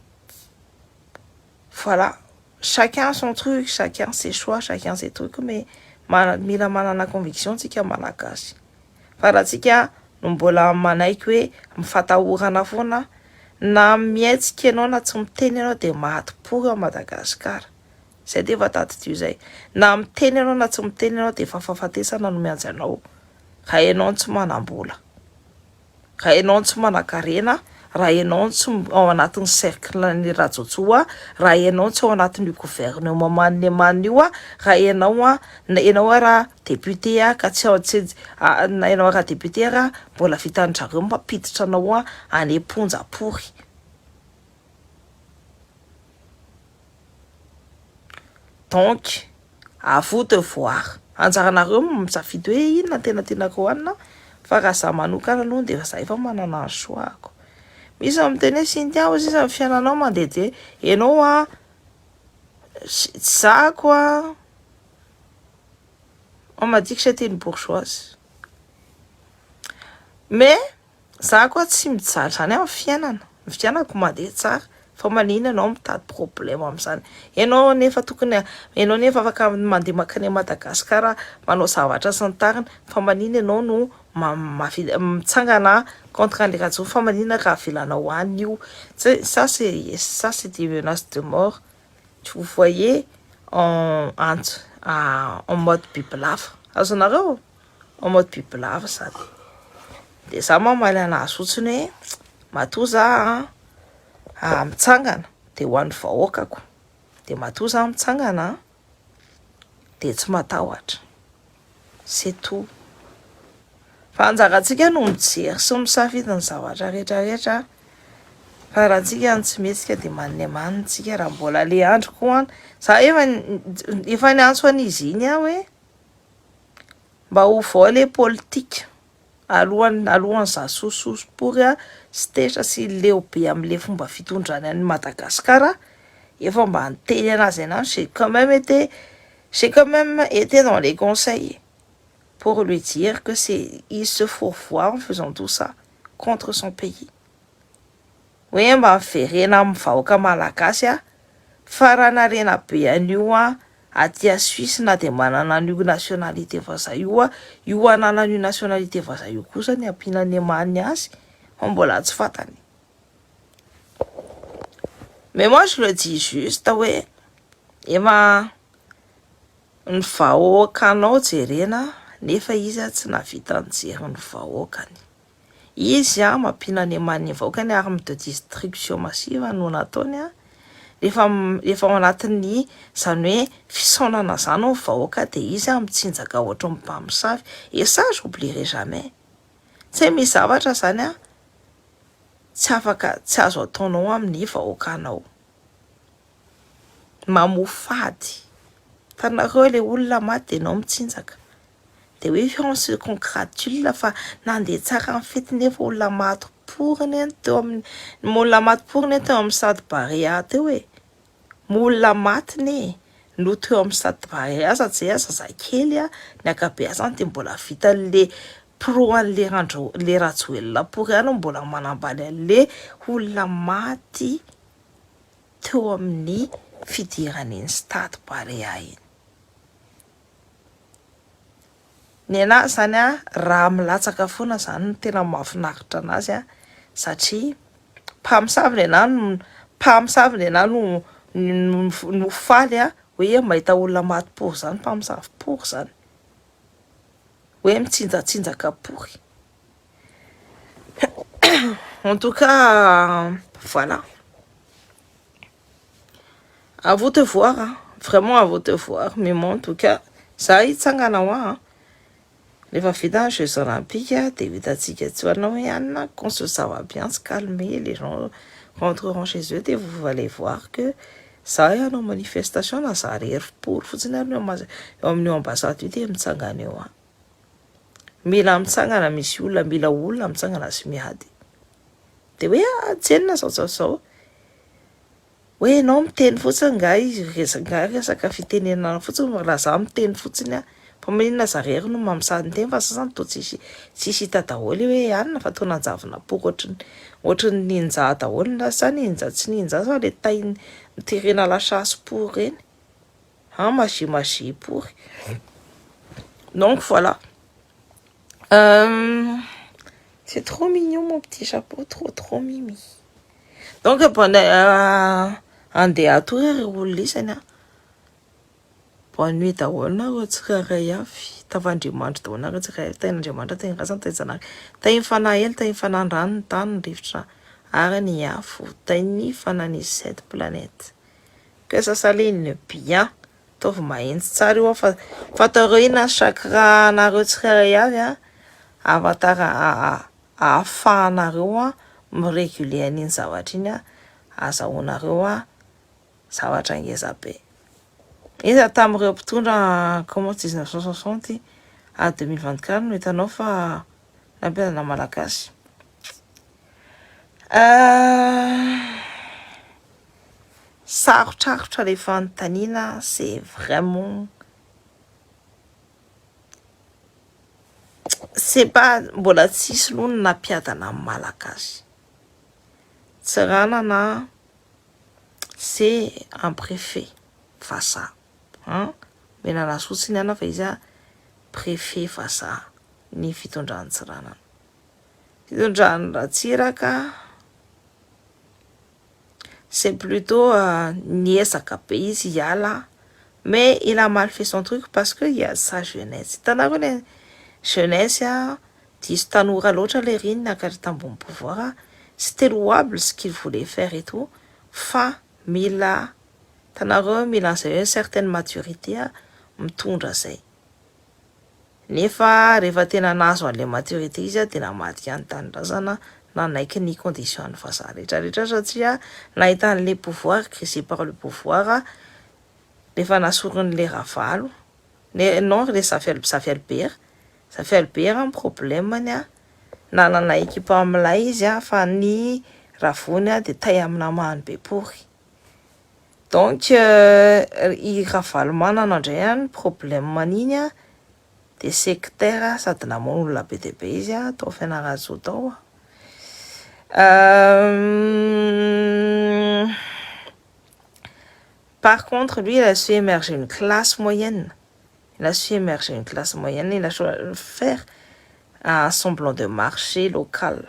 voilà, chacun son truc, chacun ses choix, chacun ses trucs, mais mila manana conviction tsika malagasy. Fa raha tsika no mbola manaiky hoe mifatahorana foana, na mihetsika ianao na tsy miteny ianao de maty pory ao Madagasikara. Zay de efa tadidio zay. Na miteny ianao na tsy miteny ianao de efa fahafatesana no miandry anao. Raha ianao tsy manam-bola, raha ianao tsy manan-karena, raha ianao tsy ao anatin'ny cercle ny Rajojo, raha ianao tsy ao anatin'io gouvernement manemana io, raha ianao a na ianao raha député a ka tsy ao tsy na ianao raha député raha mbola vitan-drareo mampiditra anao a any am-ponja pory. Donc à vous de voir, anjaranareo misafidy hoe inona tena tianareo hohanina, fa raha za manokana aloha de za efa manana ny choix-ko. Misy miteny hoe Cynthia hoy sisa ny fiainanao mandeha de ianao a za koa, on m'a dit que j'étais une bourgeoise, mais za koa tsy mijaly zany amin'ny fiainana, ny fiainako mandeha tsara, fa maninona ianao mitady problème amin'izany? Ianao nefa tokony ianao nefa afaka mandeha mankany Madagasikara manao zavatra sy ny tariny, fa maninona ianao no mitsangana contre an'le Rajojo, fa maninona raha avelanao any io? Ça c'est des menaces de mort. Vous voyez en en mode bibilava, azonareo? En mode bibilava zany. De za mamaly anazy fotsiny hoe matoa za a mitsangana de ho an'ny vahoakako, de matoa za mitsangana de tsy matahotra, c'est tout. Fa anjarantsika no mijery sy misafidy ny zavatra rehetrarehetra. Fa raha tsika no tsy mihetsika dia manina tsika raha mbola le andro koa an. Za efa niantso an'izy iny aho hoe mba ovao le politika alohan'ny za sososopory a sy tezitra sy leo be amin'le fomba fitondrany an'i Madagasikara. Efa mba niteny anazy ihany, j'ai quand même été dans les conseils pour lui dire que c'est il se fourvoie en faisant tout ça contre son pays. Hoe mba miverena amin'ny vahoaka malagasy a, fa raha narena be an'io a aty a Suisse, na de manana an'io nationalité vazaha io a, io ananan'io nationalité vazaha io kosa ny ampihinany amaniny azy fa mbola tsy fantany. Mais moi, je le dis juste hoe efa ny vahoakanao jerena, nefa izy a tsy navita nijery ny vahoakany. Izy a mampihinany amaniny vahoakany, arme de destruction massive no nataony a. Rehefa ao anatin'ny zany hoe fisaonana zany ny vahoaka, de izy a mitsinjaka ohatra mpamosavy. Et ça, j'oublierai jamais. Tsy hoe misy zavatra zany a tsy afaka, tsy azo ataonao amin'ny vahoakanao. Mamofady. Hitanareo le olona maty de ianao mitsinjaka. De hoe on se congratule fa nandeha tsara ny fety, nefa olona maty poriny eny teo amin'ny, olona maty poriny eny teo amin'ny stade Barea teo e. Olona maty ne no teo amin'ny stade Barea, satria zazakely a ny ankabeazany, de mbola vitan'le pro an'le randro le Rajoelina pory ihany mbola manambany an'le olona maty teo amin'ny fidiran'iny stade Barea iny. Ny anahy zany a, raha milatsaka foana zany no tena mahafinaritra anazy a, satria mpamosavy ny anahy no mpamosavy ny anahy no faly a hoe mahita olona maty pory zany, mpamosavy pory zany hoe mitsinjatsinjaka pory. En tout cas, voilà, à vous de voir, hein. Vraiment, à vous de voir. Mais moi, en tout cas, za hitsangana ho a rehefa vita Jeux olympiques, de hitantsika tsy hoanao hoe anina, quand ça va bien se calmer, les gens rentreront chez eux, de vous allez voir que za hanao manifestation na za rery pory fotsiny ary eo amin'io ambassade io, de mitsangana eo a. Mila mitsangana, misy olona, mila olona mitsangana sy miady, de hoe a tsenina zao zao zao hoe ianao miteny fotsiny nga izy nga resaka fitenenana fotsiny. Raha za miteny fotsiny a, fa maninona za rery no mamosady ny teny, fa sasany to tsisy hita daholo hoe anina fa to nanjavona pory ohatry ny ninja daholo na sa ninja tsy ninja fa le tay miterena la chasse pory reny a, magie magie pory. Donc voilà. C'est trop mignon, mon petit chapeau, trop trop mimi. Donc bon, andeha atory ry olona isany a. Bonne nuit daholo nareo tsirairay avy. Tavandriamanitra daholo nareo tsirairay avy. Tahin'Andriamanitra, tahin'ny razana, tahin-janahary, tahin'ny fanahy ely, tahin'ny fanahy rano, ny tany, ny rivotra ary ny afo, tahin'ny fanahy sept planète. Que ça s'aligne bien. Ataovy mahitsy tsara io fa fantareo inona ny chakra anareo tsirairay avy a, ahafatara ahafahanareo a miréguler an'iny zavatra iny a, azahoanareo a zavatra ngeza be. Iza tamin'ireo mpitondra comment 1960 à 2024 no hitanao fa nampiadana malagasy? Sarotrarotra le fanontaniana, c'est vraiment, c'est pas mbola tsisy aloha ny nampiadana amin'ny malagasy. Tsiranana, c'est un préfet vazaha, hein? Menana fotsiny ihany fa izy a préfet vazaha ny fitondrany Tsiranana. Fitondrany Ratsiraka, c'est plutôt niezaka be izy hiala, mais il a mal fait son truc parce que il y a sa jeunesse. Hitanareo le jeunesse a diso tanora loatra le riny niakatra tambony pouvoir. C'était louable ce qu'il voulait faire et tout, fa mila hitanareo mila an'izay hoe certaine maturité a mitondra zay. Nefa rehefa tena nahazo an'ilay maturité izy dia namadika ny tanindrazana, nanaiky ny condition ny vazaha rehetra rehetra satria nahita an'ilay pouvoir, grisé par le pouvoir, rehefa nasorin'ilay Ravalo, non, le Zafy Albert, Zafy Albert ny problème-ny a, nanana équipe milay izy a, fa ny Ravony a dia tay amina mahany be pory. Donc i Ravalomanana indray a ny problème an'iny a de sectaire sady namono olona be dia be izy a tao Fianarantsoa tao. Par contre, lui, il a su émerger une classe moyenne. Il a su émerger une classe moyenne. Il a su faire un semblant de marché local.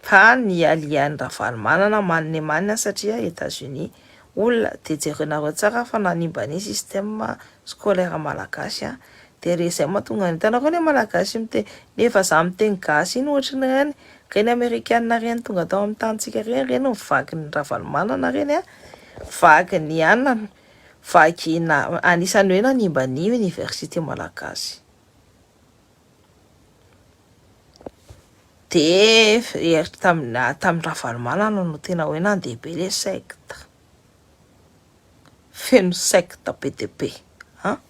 Fa ny allié-ny Ravalomanana maniny manina satria États-Unis olona de jerenareo tsara fa nanimba ny système scolaire malagasy a, de re zay mahatonga ny hitanareo ny malagasy mite nefa za miteny gasy iny ohatry ny reny reny amerikanina reny tonga tao amin'ny tanintsika reny, reny mivaky ny Ravalomanana reny a, vaky ny anina, vaky na anisan'ny hoe nanimba ny université malagasy. De hery tamin'ny Ravalomanana no tena hoe nandeha be le secte, feno secte be dia be an.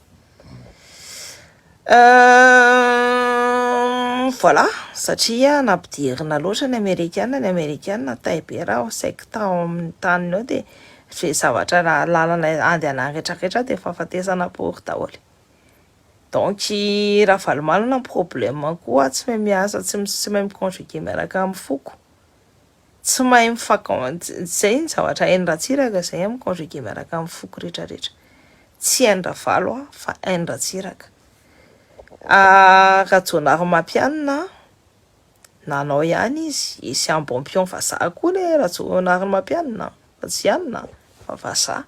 Voilà, satria nampidirina loatra ny amerikana, ny amerikana tay be raha secte ao amin'ny taniny ao de ze zavatra lalana andehanany rehetrarehetra de fahafatesana pory daholo. Donc Ravalomanana ny problème koa tsy mahay miasa, tsy mahay mi-conjuguer miaraka amin'ny foko, tsy mahay mifaka, zay ny zavatra hain'i Ratsiraka zay mi-conjuguer miaraka amin'ny foko rehetrarehetra. Tsy hain'i Ravalo a fa hain'i Ratsiraka. Rajaonarimampianina nanao ihany izy, et c'est un bon pion vazaha koa le Rajaonarimampianina fa tsy anina fa vazaha.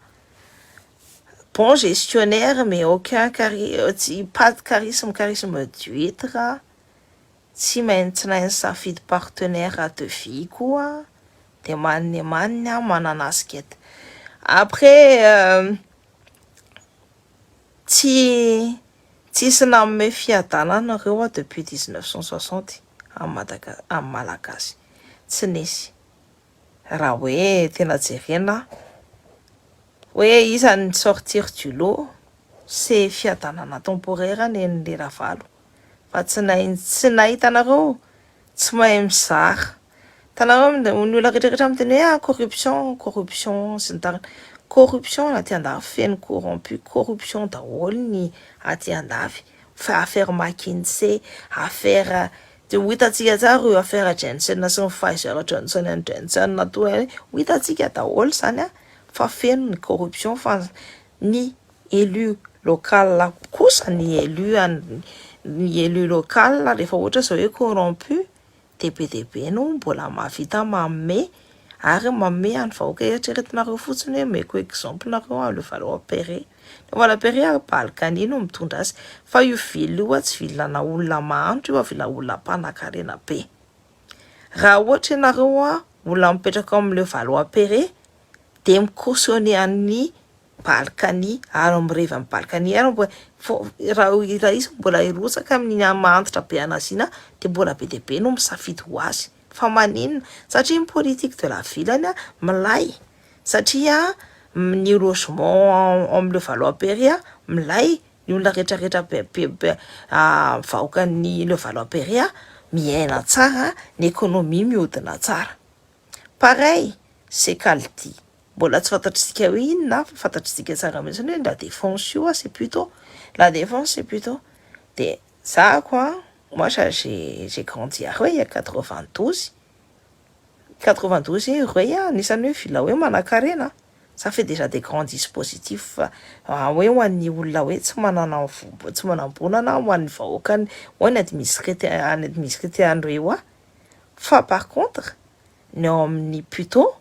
Bon gestionnaire mais aucun tsy pas de charisme, charisme d'huître, tsy mahay tsy nahay nisafidy partenaire de vie koa, de maniny maniny a manana askety. Après tsy tsisy nanome fiadanana reo a depuis 1960 amin'ny Madaga amin'ny malagasy, tsy nisy. Raha hoe tena jerena hoe iza ny sortir du lot, c'est fiadanana temporaire nen'le Ravalo fa tsy nahay tsy nahitanareo tsy mahay mizara. Hitanareo ny olona rehetrarehetra miteny hoe ah corruption, corruption sy ny tariny. Corruption aty andafy feno corrompu, corruption daholo ny aty andafy. Fa affaire McKinsey, affaire de ho hitantsika tsara io affaire Johnson sy ny Pfizer, Johnson and Johnson toa ho hitantsika daholo zany a fa feno ny corruption, fa ny élu local kosa ny élu local rehefa ohatra zao hoe corrompu de be dia be no mbola mahavita manome ary manome any vahoaka. Eritreretinareo fotsiny hoe omeko exemple nareo le Levallois-Perret, Levallois-Perret Balkany no mitondra azy, fa io ville io a tsy ville na olona mahantra io a, ville olona mpanankarena be. Raha ohatra ianareo a olona mipetraka ao amin'ny Levallois-Perret de mi-cautionner an'ny Balkany ary mirevy amin'ny Balkany ary raha izy mbola hirotsaka amin'ny mahantra be anazy iny de mbola be dia be no misafidy ho azy. Fa maninona? Satria ny politique de la ville any a milay, satria ny logement amin'ny Levallois-Perret a milay, ny olona rehetrarehetra be vahoakan'ny Levallois-Perret a miaina tsara, ny économie mihodina tsara. Pareil, Ceccaldi mbola tsy fantatritsika hoe inona fa fantatritsika tsara mihitsy hoe La Défense io a c'est plutôt La Défense, c'est plutôt de za quoi. Moi j'ai grandi à Rueil à 92 92 Rueil anisan'ny hoe ville hoe manan-karena. Ça fait déjà des grands dispositifs hoe ho an'ny olona hoe tsy manana tsy manam-bola na ho an'ny vahoakany, ho an'ny administré any administré any io a. Fa par contre ny ao amin'ny Puteaux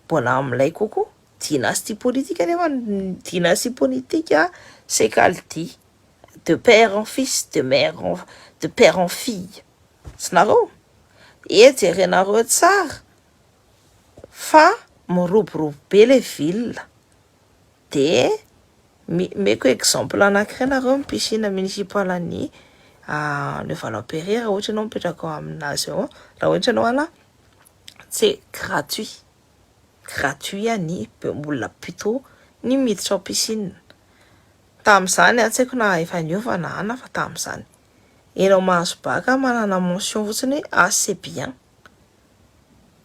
mbola milay kokoa, dynastie politique nefa dynastie politique Ceccaldi de père en fils, de mère en de père en fille tsy nareo e jerenareo tsara fa miroborobo be le ville de Meko exemple anankiray nareo, ny piscine municipale ny Levallois-Perret, raha ohatra ianao mipetraka ao aminazy ao, raha ohatra ianao ana, c'est gratuit, gratuit ny olona plutôt ny miditra ao piscine. Tamin'izany a, tsy haiko na efa niova na ana, fa tamin'izany ianao mahazo bac, manana mention fotsiny hoe assez bien,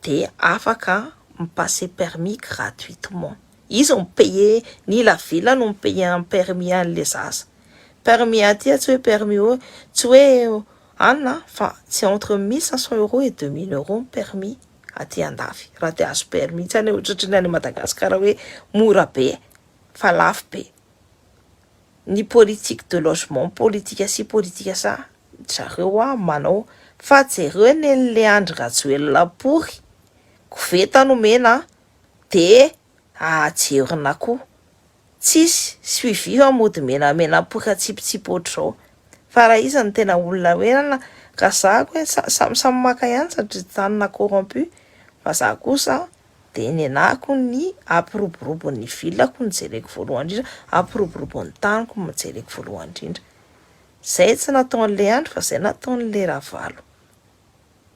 de afaka mipasser permis gratuitement. Izy mipaye, ny la ville no mipaye un permis an'le zaza. Permis aty tsy hoe permis hoe tsy hoe anina, fa c'est entre 1500 € et 2000 € ny permis aty andafy raha te azo permis. Tsy any ohatrohatry ny any Madagasikara hoe mora be, fa lafo be. Ny politique de logement, politique sy politique sa zareo a manao, fa jereo ny le Andry Rajoelina pory koveta nomena de ajerina koa, tsisy suivi, fa mody menamena pory atsipitsipy ohatr'izao. Fa raha izy ny tena olona hoe na ka zahako hoe samy samy maka ihany satria tanina corrompu, fa za kosa de ny anahako ny ampiroborobo ny villako no jereko voalohany indrindra, ampiroborobo ny taniko no jereko voalohany indrindra. Zay tsy nataon'le Andry fa zay nataon'le Ravalo.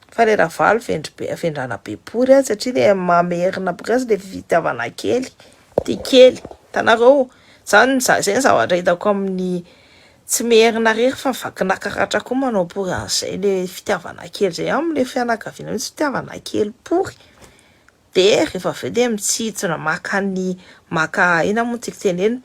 Fa le Ravalo vendry be, vendrana be pory a, satria le mamerina presque le fitiavana kely ty kely hitanareo zany. Zay ny zavatra hitako amin'ny tsy merina rery, fa Vakinakaratra koa manao pory an'izay, le fitiavana kely zay am'le fianakaviana mihitsy, fitiavana kely pory. De rehefa avy eo de mitsitsina maka ny maka ina moa tiako tenena,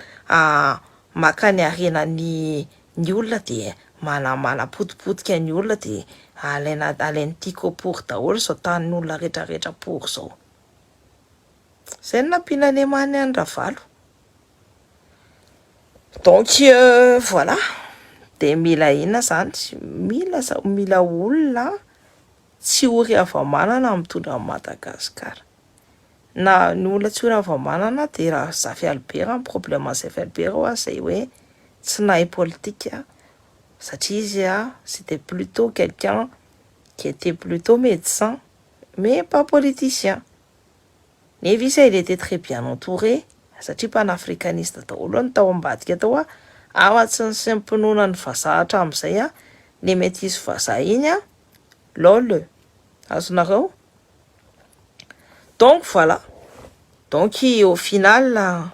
maka ny arenany ny olona, de mana manapotipotika ny olona, de alaina alainy tiko pory daholo zao tanin'olona rehetrarehetra pory zao. Zay no nampihinany amany any Ravalo. Donc voilà, de mila inona zany? Mila mila olona tsy ory hava-manana mitondra an'i Madagasikara. Na ny olona tsy ory hava-manana de raha Zafy Albert, ny problème Zafy Albert hoa zay hoe tsy nahay politika, satria izy a c'était plutôt quelqu'un qui était plutôt médecin mais pas politicien, nefa izy il était très bien entouré, satria panafricaniste daholo ny tao ambadika tao a, afa-tsy ny simpinoana ny vazaha hatramin'izay a, le métis vazaha iny a lol azonareo. Donc voilà, donc au final,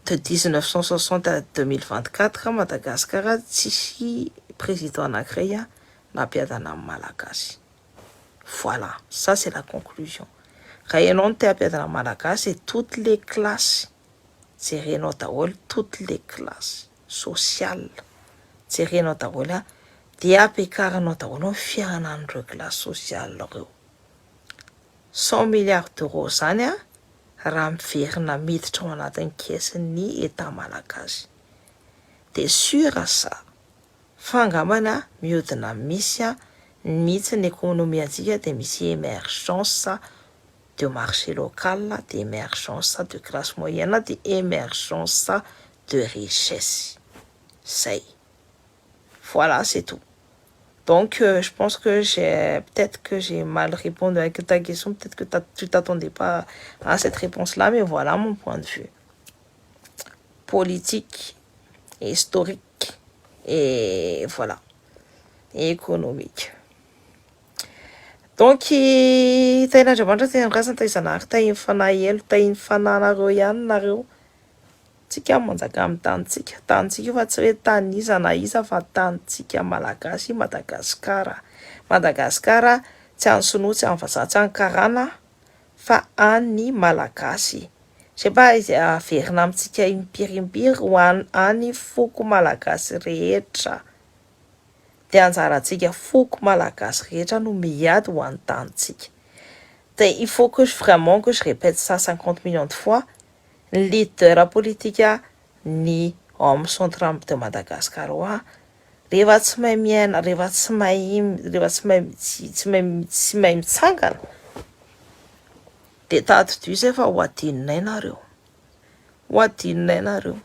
de 1960 à 2024, Madagasikara tsisy président anankiray a nampiadana amin'ny Malagasy. Voilà, ça c'est la conclusion. Raha ianao no te hampiadana Malagasy, toutes les classes jerenao daholo, toutes les classes sociales jerenao daholo a, de ampiakaranao daholo ny fiainan'ireo classe sociale reo. 100 milliards d'euros zany a raha miverina miditra ao anatin'ny caisse-ny État malagasy, de sûr za fa angambany a miodina misy a mihitsy ny économie antsika, de misy émergence de marché local, de émergence de classe moyenne, de émergence de richesse zay. Voilà, c'est tout. Donc je pense que j'ai peut-être que j'ai mal répondu à ta question, peut-être que tu t'attendais pas à cette réponse-là, mais voilà mon point de vue politique, historique et voilà, et économique. Donc tahin'Andriamanitra, tena rasany taizanahary, tahiny fanahy elo, tahiny fananareo ihany nareo. Tsika manjaka amin'ny tanitsika, tanitsika io, fa tsy hoe tany iza na iza, fa tanitsika malagasy, Madagasikara. Madagasikara tsy any sinoa, tsy any vazaha, tsy any karana, fa any malagasy. Zay mba averina amintsika impirimpiry ho any foko malagasy rehetra, de anjarantsika foko malagasy rehetra no miady ho an'ny tanitsika. De il faut que vraiment que je répète ça 50 millions de fois: ny leader politika ny ao amin'ny centre de Madagascar ao a, rehefa tsy mahay miaina, rehefa tsy mahay, rehefa tsy mahay, tsy mahay mitsangana, de tadidio zay fa ho adininay nareo, ho adininay nareo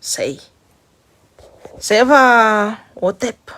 zay. Zay fa otep.